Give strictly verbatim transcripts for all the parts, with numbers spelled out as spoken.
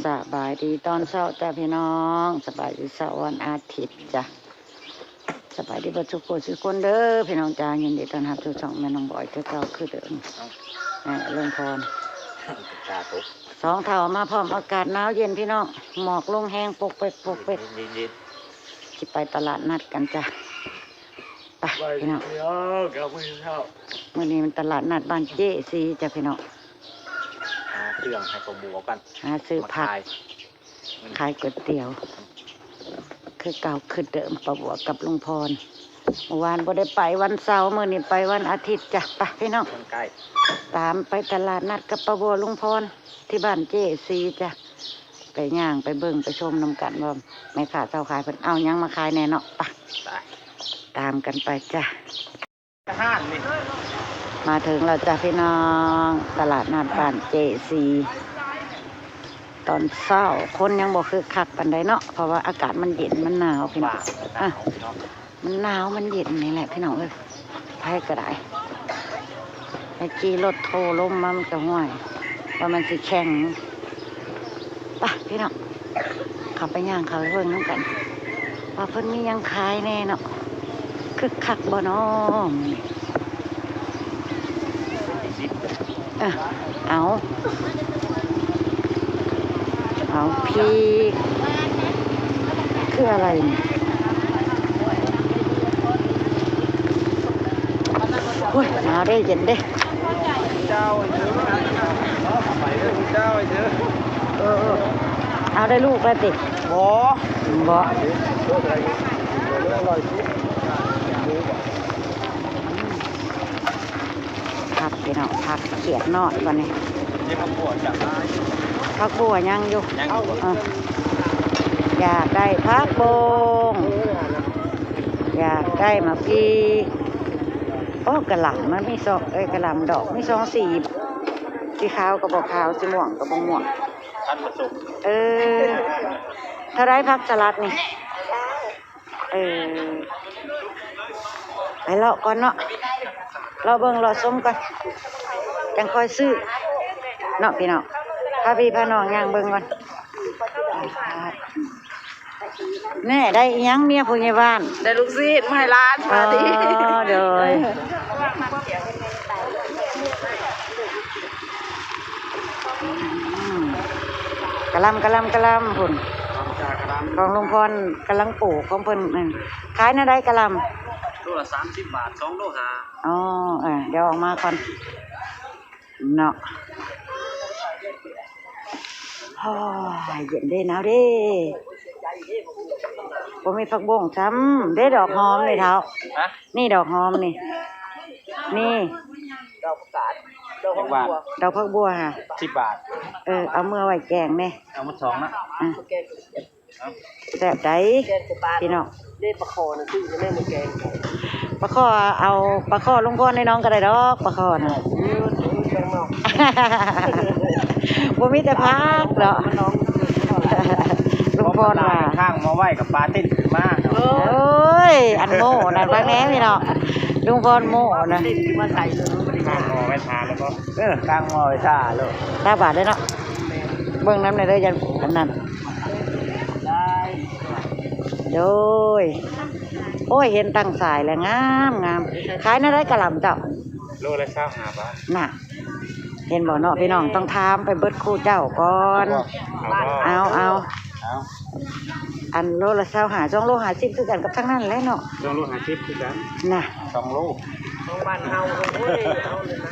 สบายดีตอนเช้าจ้ะพี่น้อง สบายดีเช้าวันอาทิตย์จ้ะ สบายดีเบิดทุกคนทุกคนเด้อพี่น้องจ้า ยินดีต้อนรับสู่ช่องแม่น้องบอยคือเก่าคือเดิม เอ้า อ่า ลุงพร ตาตก สองเฒ่ามาพร้อมอากาศหนาวเย็นพี่น้อง หมอกลงแฮงปกเปกปกเปก เย็นๆๆ สิไปตลาดนัดกันจ้ะ ไปพี่น้อง เดี๋ยวกลับมื้อเช้า มื้อนี้มันตลาดนัดบ้านเจ๊สีจ้ะพี่น้อง หาเครื่องให้ป้าบัวกัน หาซื้อผัก มาขาย ขายก๋วยเตี๋ยว คือเก่าคือเดิม ป้าบัวกับลุงพร เมื่อวานบ่ได้ไปวันเสาร์ มื้อนี้ไปวันอาทิตย์จ้ะ ไปพี่น้อง มันใกล้ ตามไปตลาดนัดกับป้าบัวลุงพร ที่บ้านเจ๊สีจ้ะ ไปย่างไปเบิ่งไปชมนำกันว่าแม่ค้าเจ้าขายเพิ่นเอาหยังมาขายแน่เนาะ ไป ไป ตามกันไปจ้ะ ห้านนี่ มาถึงแล้วจ้ะพี่น้อง ตลาดนัดบ้านเจ๊สี ตอนเช้าคนยังบ่คึกคักปานใดเนาะ เพราะว่าอากาศมันเย็นมันหนาวพี่น้อง ว้าว อ่ะ หนาวเนาะ มันหนาวมันเย็นนี่แหละพี่น้องเอ้ย ไผก็ได้ ไปขี่รถโทรลมมามันก็ห้วย ว่ามันสิแข็ง ไปพี่น้อง เข้าไปย่างเข้าไปเบิ่งนำกัน ว่าเพิ่นมีหยังขายแน่เนาะ คึกคักบ่น้อมื้อนี้ เอ้อ เอา เอาพริก คืออะไรนี่ โอ้ย หนาวเด้ เย็นเด้ เจ้าไอ้เจ้า เจ้าไอ้เจ้า เออ เออ เอาได้ลูกแล้วติ บ่ บ่ ผักพี่น้อง ผักเขียดน้อยก่อนนี่ นี่ผักบัวจ้ะ ผักบัวยังอยู่ ยังอยู่ เออ อยากได้ผักบง อยากได้หมากพริก โอ้ กะหล่ำมันมีสอง เอ้ย กะหล่ำดอกมีสองสี สีขาวก็บ่ขาว สีม่วงก็บ่ม่วง พันผสม เออ เท่าไรผักสลัดนี่ เออ ไปเลาะก่อนเนาะ เลาะเบิ่งเลาะชมก่อน จั่งค่อยซื้อ เนาะพี่น้อง พาพี่พาน้องย่างเบิ่งก่อน แน่ ได้อิหยังเมียผู้ใหญ่บ้าน ได้ลูกชิ้นมาให้หลาน อ๋อ ปาร์ตี้ โดย อืม กะหล่ำ กะหล่ำ กะหล่ำ พุ้น ของลุงพรกำลังปลูกของเพิ่นนั่น ขายแนวใดกะหล่ำ โลละสามสิบบาท สองโลห้า อ๋อ เออ เดี๋ยวออกมาก่อน เนาะ โอ้ย เย็นเด้ หนาวเด้ บ่มีผักบุ้งซ้ำ เด้ดอกหอมนี่เฒ่า ฮะ นี่ดอกหอมนี่ นี่ ดอกผักกาด ดอกผักบัว ดอกผักบัวค่ะ สิบบาท เออ เอาเมือไว้แกงแน่ เอามาสองนะ อ่ะ แซ่บใด๋ แกงใส่ปลา พี่น้อง เด้ปลาคอนะ ซื้อจะแม่มาแกง ปลาคอ เอาปลาคอลุงพรให้น้องก็ได้ดอก ปลาคอน่ะ เออ แกงเนาะ บ่มีแต่ผักเนาะ ลุงพรว่า ข้างมาไหว้กับปลาเต้นขึ้นมา โอ้ย อันโม้นั่น ฟังแน่พี่น้อง ลุงพรโม้นะ เต้นขึ้นมาใส่เลย ข้างหม้อไว้ทาแล้วก็ เออ ข้างหม้อไว้ทาเลย ตาบาดเลยเนาะ เบิ่งนำแน่เด้อ ยันอันนั้น โดย โอ้ย เห็นตั้งสายแล้ว งามงาม ขายแนวใดกะหล่ำเจ้า โลละซาวห้าบาท น่ะ เห็นบ่เนาะพี่น้อง ต้องถามไปเบิดคู่เจ้าก่อน เอาบ่ เอา เอา เอา อันโลละซาวห้า สองโลห้าสิบคือกันกับทางนั้นแหละเนาะ สองโลห้าสิบคือกัน น่ะ สองโล ของบ้านเฮา โอ้ย เอาเลยนะ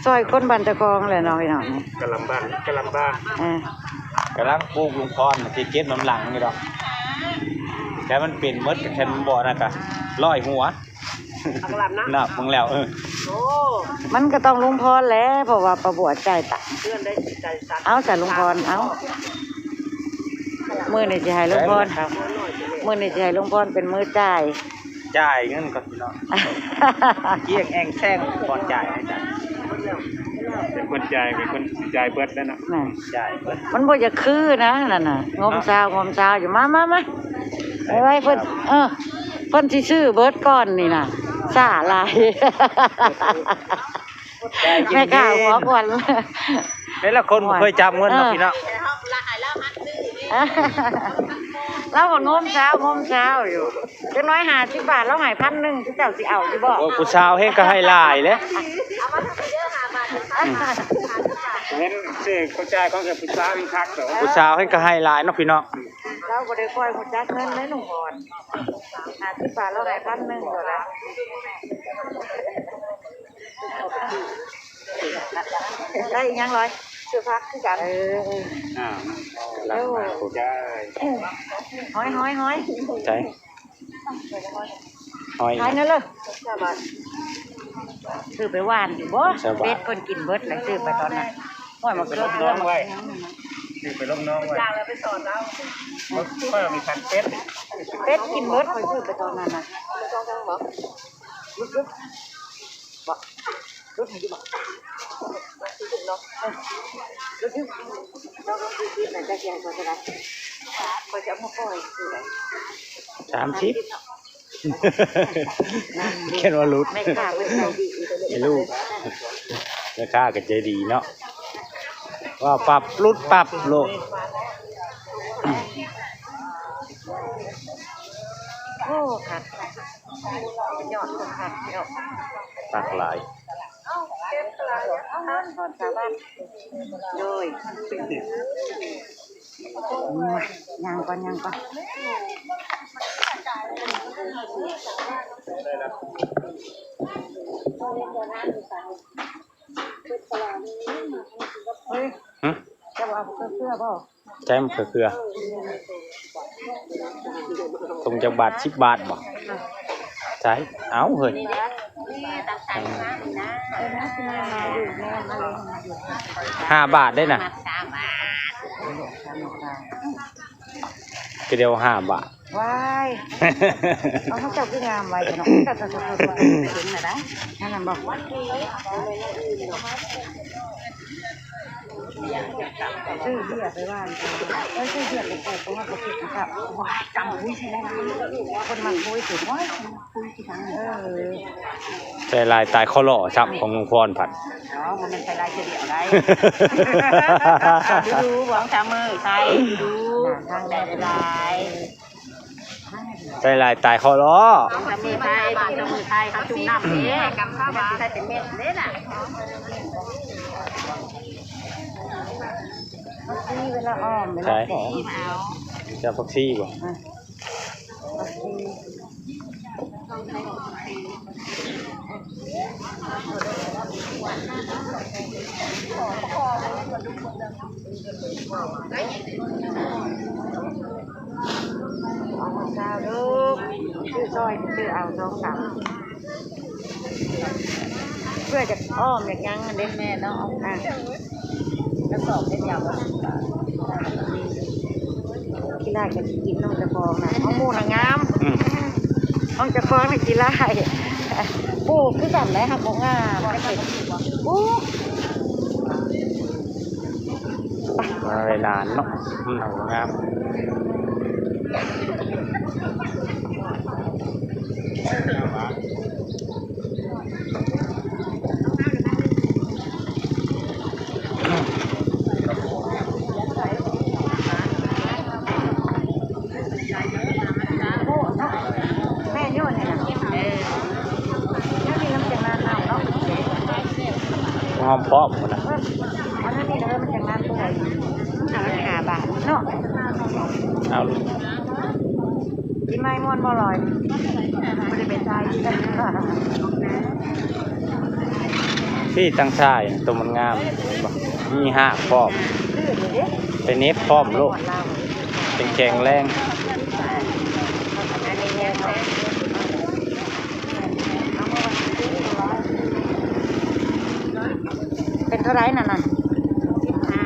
ซอยคนบ้านเจ้าของแหละเนาะพี่น้อง กะหล่ำบ้าน กะหล่ำบ้าน เออ กำลังปลูกลุงพร สิเก็บน้ำหลังนี่ดอก แต่มันเป็นหมด แต่มันบ่นะกะ ร้อยหัว ผักกะหล่ำนะ นับมึงแล้ว เออ โอ้ มันก็ต้องลุงพรแหละ เพราะว่าป้าบัวจ่ายตังค์ เพื่อนได้จิตใจสัตว์ เอาจ้ะลุงพร เอา มื้อนี้สิให้ลุงพร มื้อนี้สิให้ลุงพรเป็นมื้อจ่าย จ่ายเงินก่อนพี่น้อง เกลี้ยงแอ่งแซงก่อนจ่ายนะจ๊ะ เป็นคนจ่าย เป็นคนจ่ายเบิดแล้วเนาะ น่ะ จ่ายเบิด มันบ่อยากคือนะ นั่นน่ะ งมซาว งมซาวอยู่ มา มา มา ไว้ ไว้ เพิ่น เออ เพิ่นสิซื้อเบิดก่อนนี่น่ะ ซ่าหลาย จ่ายกิน แม่ค้าหัวควัน แต่ละคนบ่เคยจับเงินเนาะพี่เนาะ เออ ลาวก็งมเช้างมเช้าอยู่ จักหน่อยห้าสิบบาท ลาวให้พันหนึ่ง คือเจ้าสิเอาอยู่บ่ โอ้ย ผู้สาวแฮงก็ให้หลายเลย เห็นซื้อผู้ชายของผู้สาวยังคักเหรอ ผู้สาวแฮงก็ให้หลายเนาะพี่น้อง ลาวบ่ได้ค่อยรู้จักเงินเลย น้องพร ห้าสิบบาท ลาวให้พันหนึ่ง ก็ได้ ได้อีกยังร้อย ซื้อผักคือกัน เออ เออ อ่า หลังมาผู้ชาย หอย หอย หอย ใช่ หอย ขายนั่นเลย ซื้อไปหว่านอยู่บ่ สบาย เบ็ดเพิ่นกินเบิดเลย ซื้อไปตอนนั้น หอยมาเกลือ ซื้อไปลงน้องไว้ ซื้อไปลงน้องไว้ อยากเลยไปสอนเรา เพิ่นมีพันเป็ด เป็ดกินเบิด ข้อยซื้อไปตอนนั้นน่ะ บ่ รถให้อยู่บ่ รถอยู่ ลองดูสิ น่าจะแก่กว่าเท่าไหร่ ข้อยจะเอามาปล่อย สามสิบ เขียนว่าหลุด แม่ค้าเพิ่นใจดี ไอ้ลูก แม่ค้าก็ใจดีเนาะ ว่าปรับหลุดปรับโลด โอ้ คัก ยอดคัก ยอด ตักหลาย เอาเก็บหลาย เอาเงินก่อนสามบาท โดย ย่างก่อน ย่างก่อน เฮ้ย หึ จะว่าเสื้อบ่ ใช่ มันคือเกลือ ถุงจักบาท สิบบาทบ่ ใช่ เอ้า เฮ้ย ห้าบาทได้น่ะ คือเดียวห้าบาท ว้าย เอาของเจ้าคืองามไว้เนาะ เห็นน่ะนะ นั่นน่ะบอก ซื้อเบียร์ไปบ้าน เอ้ย ซื้อเบียร์ไปปลูก เพราะว่าเขาปลูกนะครับ ว้าย จำคุยใช่ไหม คนมาคุยถึง ว้าย คนมาคุยทีหลัง เออ ใส่ลายตายข้อหล่อซ้ำของลุงพรพันธุ์ อ๋อ มันเป็นใส่ลายเฉลี่ยได้ ดูๆ หวังสามมือใส่ดูๆ ทางได้หลาย ใส่ลายตายข้อหล่อ สองสามมือไทย สองสามมือไทย เขาจุ่มน้ำเด้ กำข้าวหวาน ใส่เป็นเม็ดเด้น่ะ ผักชีเวลาอ้อม เวลา ใช่ แกง เอา จะผักชีบ่ อ่ะ ผักชี เอามาซาวลูก ซื้อซอย ซื้อเอาสองสาม เพื่อจะอ้อมอยากยังอันเด้แม่เนาะ อ่ะ แล้วสอบเป็นยาว กีฬาจะกินน้องเจ้าของนะ ของหมู่น่ะงาม อืม ของเจ้าของน่ะกีฬา ปลูกคือกันแหละ หากบ่งาม ปลูก มาไว้นานเนาะ อืม งาม แม่นอยู่นี่นะ เออ แล้วมีน้ำแกงนาเนาะ หอมป้อมหมดนะ อันนั้นนี่เด้อ มันจังน้ำเปื่อย อันนั้นห้าบาทเนาะ เอา กินไม้ม่วนบ่ลอย บ่ได้ไปใส่ ที่ตั้งชายตัวมันงาม มีหากพร้อม ลื่นอยู่เด้ เป็นเน็บพร้อมโลก เป็นแข็งแรง เป็นเท่าไหร่นั่นน่ะ สิบห้า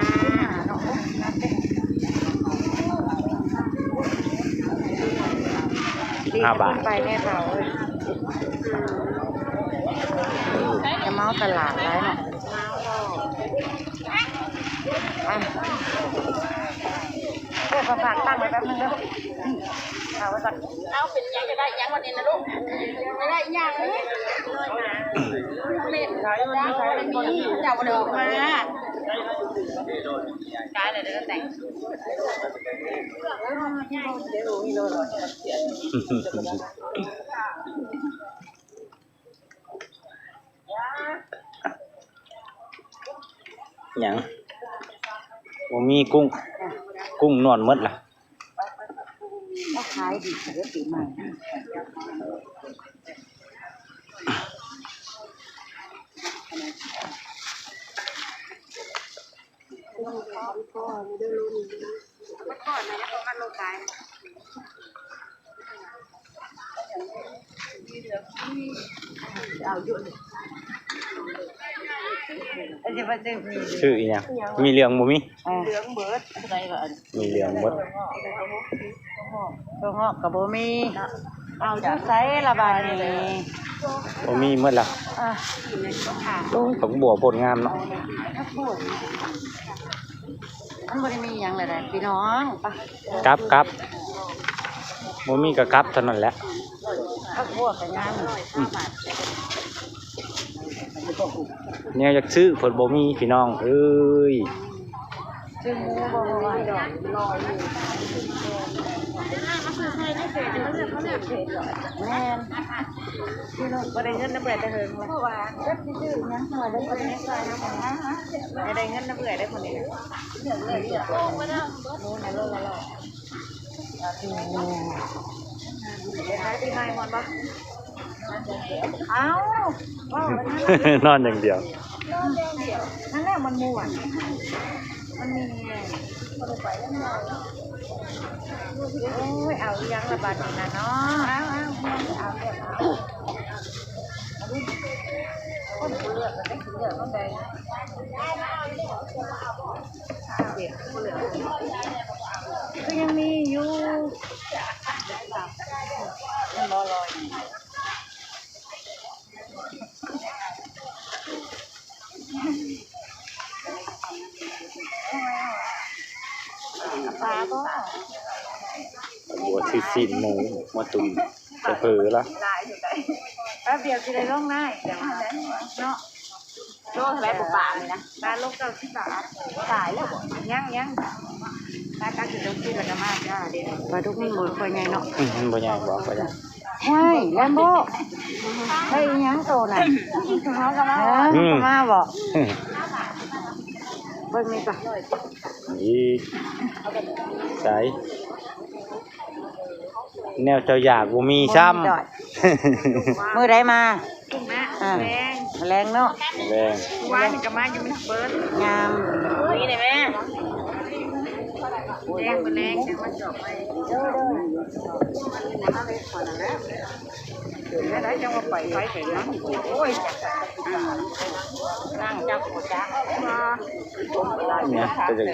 ห้าบาท ไปแม่เฒ่าเอ้ย จะเมาตลาดแล้วเนาะ อ่ะ เดี๋ยวขอฝากตั้งไว้แป๊บนึงเด้อ เอาไว้ก่อน เอาเป็นยังก็ได้ยังวันนี้นะลูก ไม่ได้ยังเลย เล่น เจ้าเดินมา ได้เลยเดี๋ยวก็แต่ง หยัง บ่มีกุ้ง กุ้งนอนหมดล่ะ ก็ขายดีเสียปีใหม่ ซื้ออีหยัง มีเหลืองบ่มี เออ มีเหลืองเบิด ตัวงอกก็บ่มี เอาอยู่ไสละบาดนี้ บ่มีหมดละ อ่ะ โอ้ย ผักบัวโพดงามเนาะ มันบ่ได้มีหยังเลยนะพี่น้อง ไป กลับ กลับ บ่มีก็กลับเท่านั้นแหละ ผักบัวก็งาม อืม แนวอยากซื้อเพิ่นบ่มีพี่น้องเอ้ย ซื้อหมูบ่ บ่ว่าดอก แม่น บ่ได้เงินนำเอื้อยแต่เฮิงแล้ว เพราะว่าจักสิซื้อหยัง เพราะว่าได้เงินนำเอื้อยได้คนนี้ หมูนะโลละร้อย เดี๋ยวขายปีใหม่หมดปะ เอ้า ว้าว นอนอย่างเดียว นั่นแหละมันม่วน มันมี โอ้ย เอาอีหยังละบาดนี้นะเนาะ เอา เอา เอา เอา เอา คนกูเลือกก็ได้กินเลือกคนใด ก็ยังมีอยู่ มันรอรออยู่ ปลาบ่ บัวที่ซีนหมูมาตุ่มจะเผลอละ แป๊บเดียวสิได้ลงได้ เดี๋ยวมาเนาะ โลเท่าไหร่บ่ปลานี่นะ ปลาโลเก้าสิบบาท ตายแล้วบ่ ยัง ยัง ปลาตักอยู่ตรงที่แล้วก็มาจ้า เดี๋ยว ปลาดุกมันบ่ค่อยใหญ่เนาะ อืม มันบ่ใหญ่ บ่ค่อยใหญ่ ห้วย แลมโบ้ ได้อีหยังโตน่ะ ฮะ อืม มาบ่ อืม เบิ่งนี่ก่อน อีก ใส แนวเจ้าอยากบ่มีซ้ำ มื้อใดมา อ่า แรง แรงเนาะ แรง วานนี่ก็มาอยู่มันเบิด งาม นี่ได้ไหม แรงบ่แรง จังมาจอบไว้ ได้จังว่าไปไฟไปนะ โอ้ย นั่งจับหัวจัก เนี่ย ก็จะ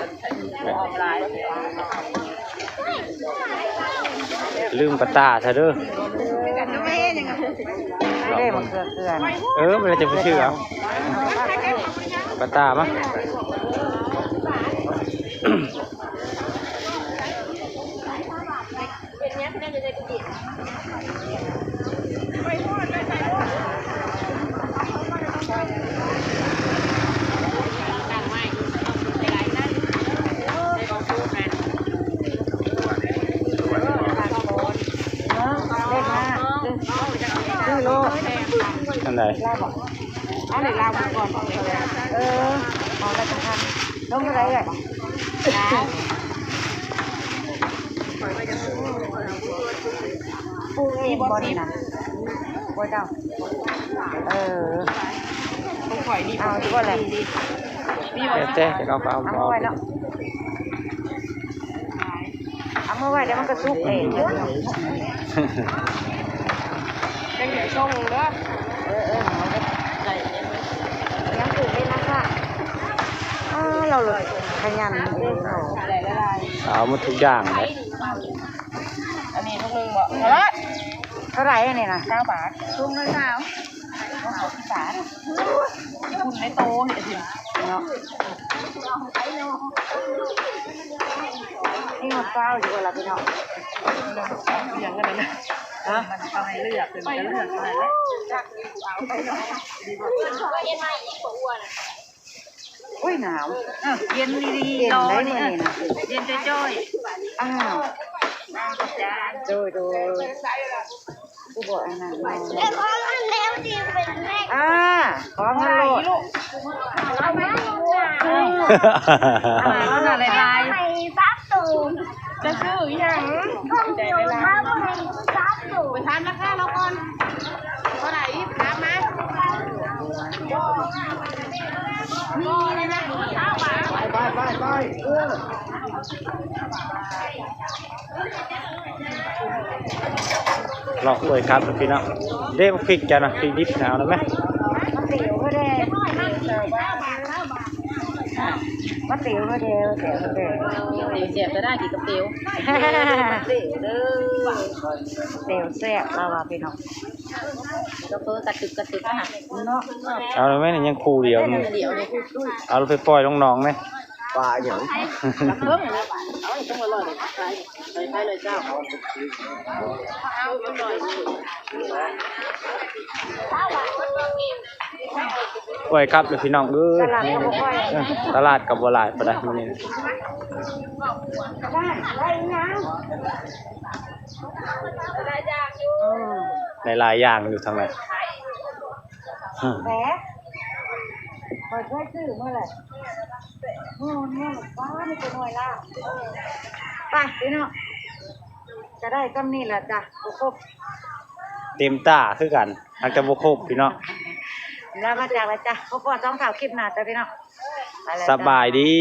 ลืมปลาตาซะเด้อ เด้ มันเกลือเกลือ เออ มันจะไปชื่อเอาปลาตามา อันไหน เอาเลยลาวก่อน เออ เอาแล้วกัน ลงเท่าไหร่เอ่ย ปลูกเองบ่นี่นะ บ่เจ้า เออ เอาดีกว่าแหละ แล้วแต่จะเอาก็เอา เอามาไว้เนาะ เอามาไว้เดี๋ยวมันก็สุกเอง เป็นเดี๋ยวช่วงนึงเด้อ เออ เออ เอาไว้ ยังปลูกได้นะคะ อ้า เราเลยขยันเองเนาะ เอาหมดทุกอย่างเลย อันนี้ถุงหนึ่งบ่ เท่าไหร่ เท่าไหร่อันนี้นะ เก้าบาท ถุงละเก้า เอาสองสิบบาท คุณไม่โตเนี่ยสิ เนาะ นี่มันเก้าอยู่ละพี่น้อง อย่างนั้นนะ ฮะ เอาให้เลือก เป็นจะเลือกอะไร เย็นมาอีกกว่าอ้วน โอ้ยหนาว เออเย็นดี เย็น ๆรอ ได้ นี่ มื้อ เออ นี้นะ เย็นจ้อย อ้าว ๆมาจ้า โดยโดยผู้บอกอันนั้นมา เดี๋ยวของอันแล้วดีเป็นแม่ อ่าของมันโลด เอามาดู มาแล้วนะหลาย ไปซับตูน จะซื้ออีหยัง ต้องอยู่แล้วไปซับตูน ไปถามราคาเราก่อนเท่าไหร่ถามมามีนะ ไปไปไปไปเออ เลาะเลยครับพี่น้องเด้ พริกจ้ะนะ พริกดิบหนาวนะแม่ มาเตียวก็ได้มาเตียวก็ได้มาเตียวก็ได้ เตียวเสียบก็ได้กินกับเตียวเตียวเด้อ เตียวแซ่บเราว่าพี่น้อง ก็เพิ่งกระตึกกระตึกอะค่ะ เนาะ เอาแล้วแม่นี่ยังคู่เดียวนี่ เดี๋ยวเลย เอาไปปล่อยลงหนองนี่ ปลาอย่าง เพิ่งเลยเอาต้องอร่อยเลยไปไปเลยเจ้าเอาอร่อยเลย ไว้ครับเดี๋ยวพี่น้องเอ้ยเออตลาดกับบ่หลายปานใดมื้อนี้ บ้านไรยัง หลายๆอย่างอยู่ทางนั้น แหมเปิดไว้ซื้อเมื่อไหร่นู่นนู่นป้าไม่เป็นหน่วยละไปพี่น้องจะได้ซ้ำนี่แหละจ้ะบ่ครบ เต็มตาคือกันหากจะบ่ครบพี่น้อง แล้วมาจากอะไรจ้ะพบกันสองข่าวคลิปหน้าจ้ะพี่น้องไปแล้ว ส จ้ะ บายดี